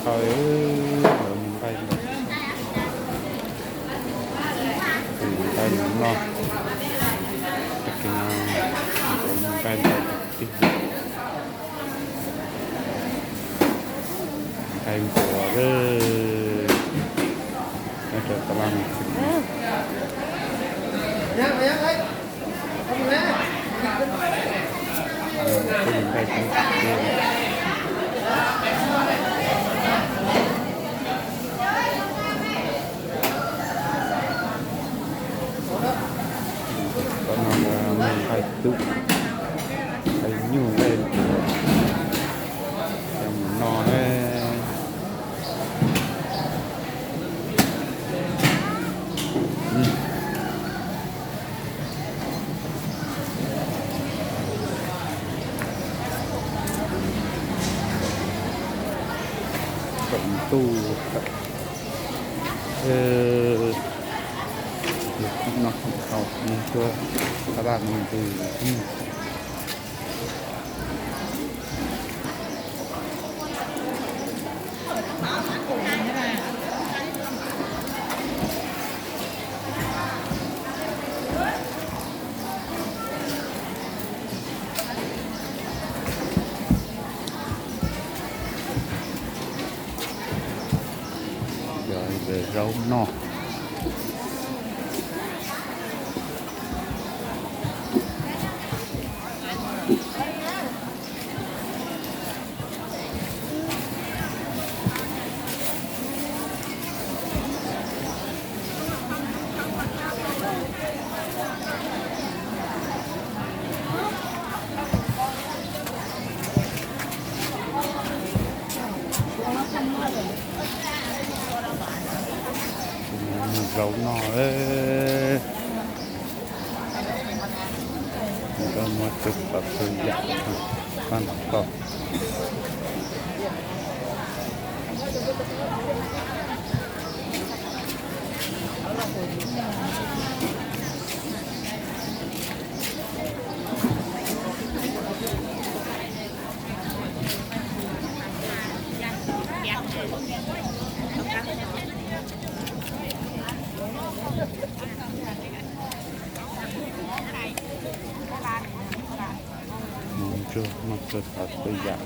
Lawv mus nqaij ntawd, mus nqaij ntawd no, nqaij ntawd, nqaij npua, nyob rau tas laj. Qhov no nqaij tub, nqaij nyuj, nqaij, cov mus no na. Tsaus ntuj, no thaum mus tuaj taj laj no ntuj. Yog zaub noj. Zaub noj, muab txhua tsav txhua yam, tag nrho. Mus tsuag muaj txhua tsav txhua yam.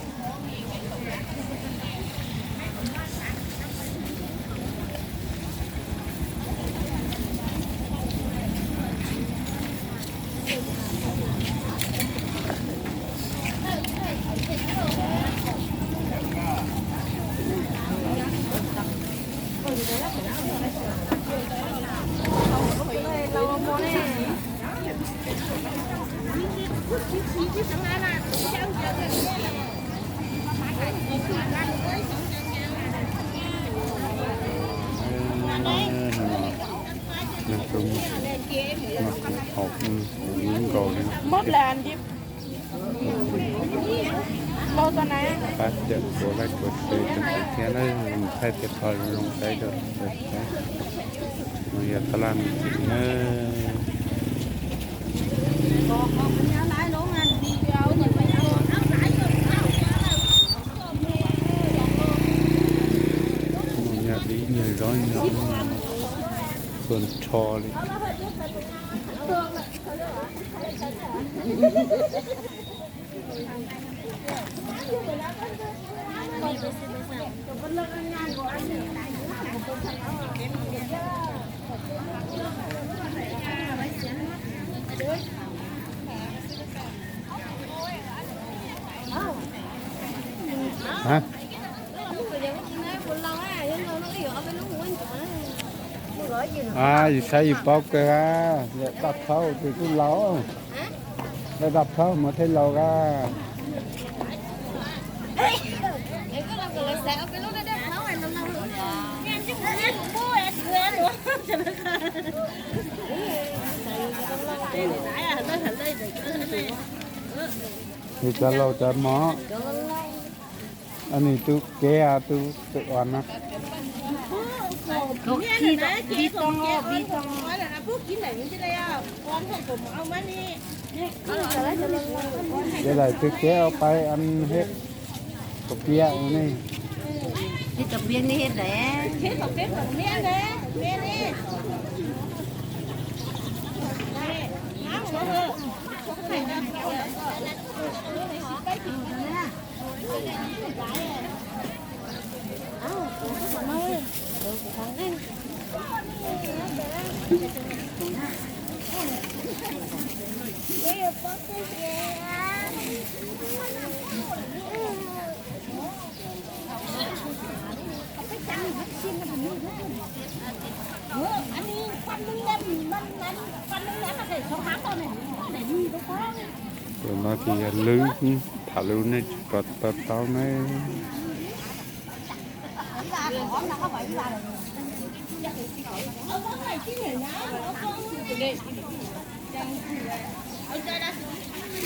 Pab cawm kuv laij kuv tsev kuv thiab na, thaij tej qho zoo saib rau, no yog taj laj me txiv na. Nyuag dib nyuag zaub nyuag txhua nrho li. Yus saib yus paub kawg, yog daj plhaub tus kuj laus, daj plhaub mas thiaj laus a. Yus cov laus cov mos, nws tus kev tus tus uas no. Ces daim twg kev pais an hib kom piam ne. Ib tug piab niab daim. Tus no ces yog lwb, tham lus nej tsis pom tau tau ne.